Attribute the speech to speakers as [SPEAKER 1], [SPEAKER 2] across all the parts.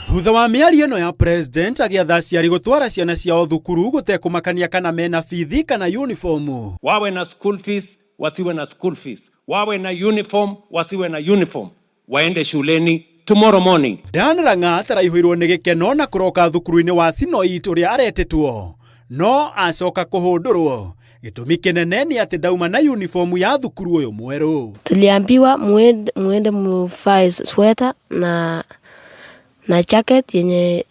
[SPEAKER 1] Thutha wa mĩario ĩno ya president agĩatha aciari gũtwara ciana ciao thukuru gũtekũmakania kana mena bithi kana uniform.
[SPEAKER 2] Wawe na school fees, wasiwe na school fees, wawe na uniform, wasiwe na uniform, waende shuleni tomorrow morning.
[SPEAKER 1] Dan Rang'at araihũirwo nĩ gĩkeno na kũroka thukuru-inĩ wa Sinoit ũrĩa aretĩtwo no acoka kũhũndũrwo. Gĩtũmi kĩnene nĩ atĩ ndauma na uniform ya thukuru ũyũ mwerũ.
[SPEAKER 3] Tuliambiwa muende muvae sweta na jacket yenye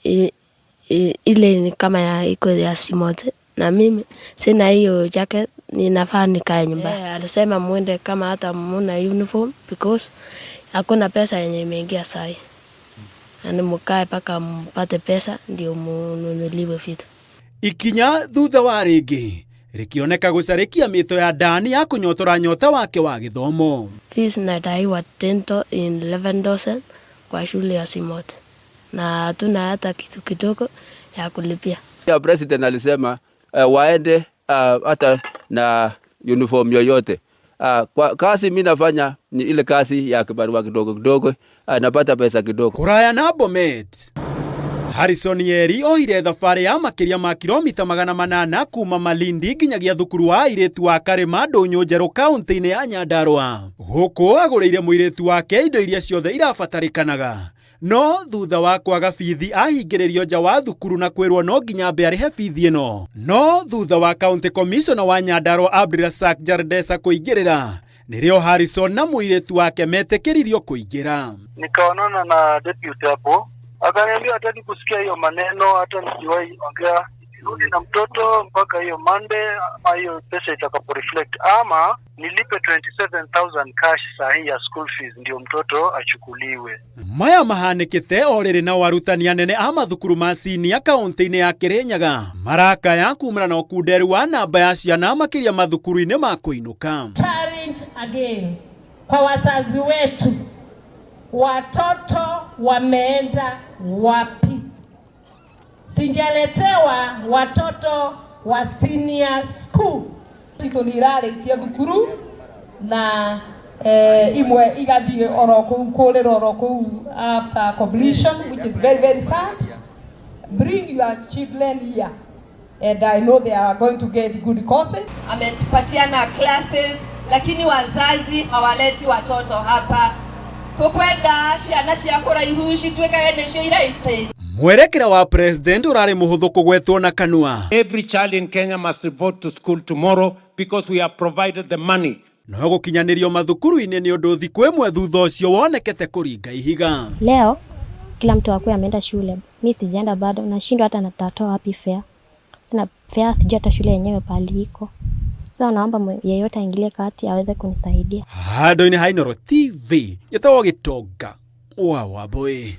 [SPEAKER 3] ile ni kama ya iko ya Simote, na mimi sina hiyo jacket, ninafaa nikae nyumbani. Alisema muende kama hata muna uniform because hakuna pesa yenye imeingia sahi, yani mukae mpaka mpate pesa ndio mununuliwe vitu.
[SPEAKER 1] Ikinya thutha wa rĩngĩ rĩkĩoneka gũcarĩkia mĩto ya Dani ya kũnyotora nyota wake wa gĩthomo.
[SPEAKER 3] Fees nadaiwa 10 in 11,000 kwa shule ya Simote, na hatuna hata kitu kidogo ya kulipia.
[SPEAKER 4] Ya president alisema waende hata na uniform yoyote. Kwa kazi mimi nafanya ni ile kazi ya kibarua kidogo kidogo, napata pesa kidogo.
[SPEAKER 1] Kũraya na Bomet, Harrison Yeri ohire thabarĩ ya makĩria ma kilomita 800 kuma Malindi nginyagia thukuru wa airĩtu wa Karĩma Ndũnyũ Njerũ kaũntĩ-inĩ ya Nyandarua. Gũkũ agũrĩire mũirĩtu wake indo iria ciothe irabatarĩkanaga, no thutha wa kwaga bithi ahingĩrĩrio nja wa thukuru na kwĩrwo no nginya ambe arĩhe bithi ĩno. No thutha wa county commissioner wa Nyandarua Abdulrazak Jardesa kũingĩrĩra, nĩrĩo Harrison na mũirĩtu wake metĩkĩririo kũingĩra.
[SPEAKER 5] Nikaonana na deputy hapo, akaniambia hataki kusikia hiyo maneno, hata nikiwahi ongea rudi na mtoto mpaka hiyo Monday ama hiyo pesa itakapo reflect, ama nilipe 27,000 cash sahi ya school fees ndio mtoto achukuliwe.
[SPEAKER 1] Maya mahanĩkĩte o rĩrĩ nao arutani anene a mathukuru ma senior kaũntĩ-inĩ ya Kĩrĩnyaga marakaya kumana na ũkunderu wa namba ya ciana makĩria mathukuru-inĩ ma kũinũka.
[SPEAKER 6] Challenge again kwa wazazi wetu, watoto wameenda wapi? Singeletewa watoto wa senior school.
[SPEAKER 7] Citũ nĩ irarĩkia thukuru na imwe igathiĩ oro kũu kũrĩra oro kũu after completion, which is very, very sad. Bring your children here and I know they are going to get good courses.
[SPEAKER 8] Ametupatiana classes, lakini wazazi hawaleti watoto hapa. Tukwenda ciana cia kũraihu cituĩkage nĩcio iraite.
[SPEAKER 1] Mwerekera wa president ũrarĩ mũhũthũ kũgwetwo na kanua.
[SPEAKER 2] Every child in Kenya must report to school tomorrow because we have provided the money.
[SPEAKER 1] No gũkinyanĩrio mathukuru-inĩ nĩ ũndũ thikũ ĩmwe thutha ũcio wonekete kũringa ihiga.
[SPEAKER 9] Leo kila mtu akuwe ameenda shule, mi sijaenda bado, nashindwa hata natatoa wapi fare. Sina fare, sijui hata shule yenyewe pahali iko. So naomba yeyote aingilie kati aweze kunisaidia.
[SPEAKER 1] Handũ-inĩ ha Inooro TV, njĩtagwo Gĩtonga wa Wambũi.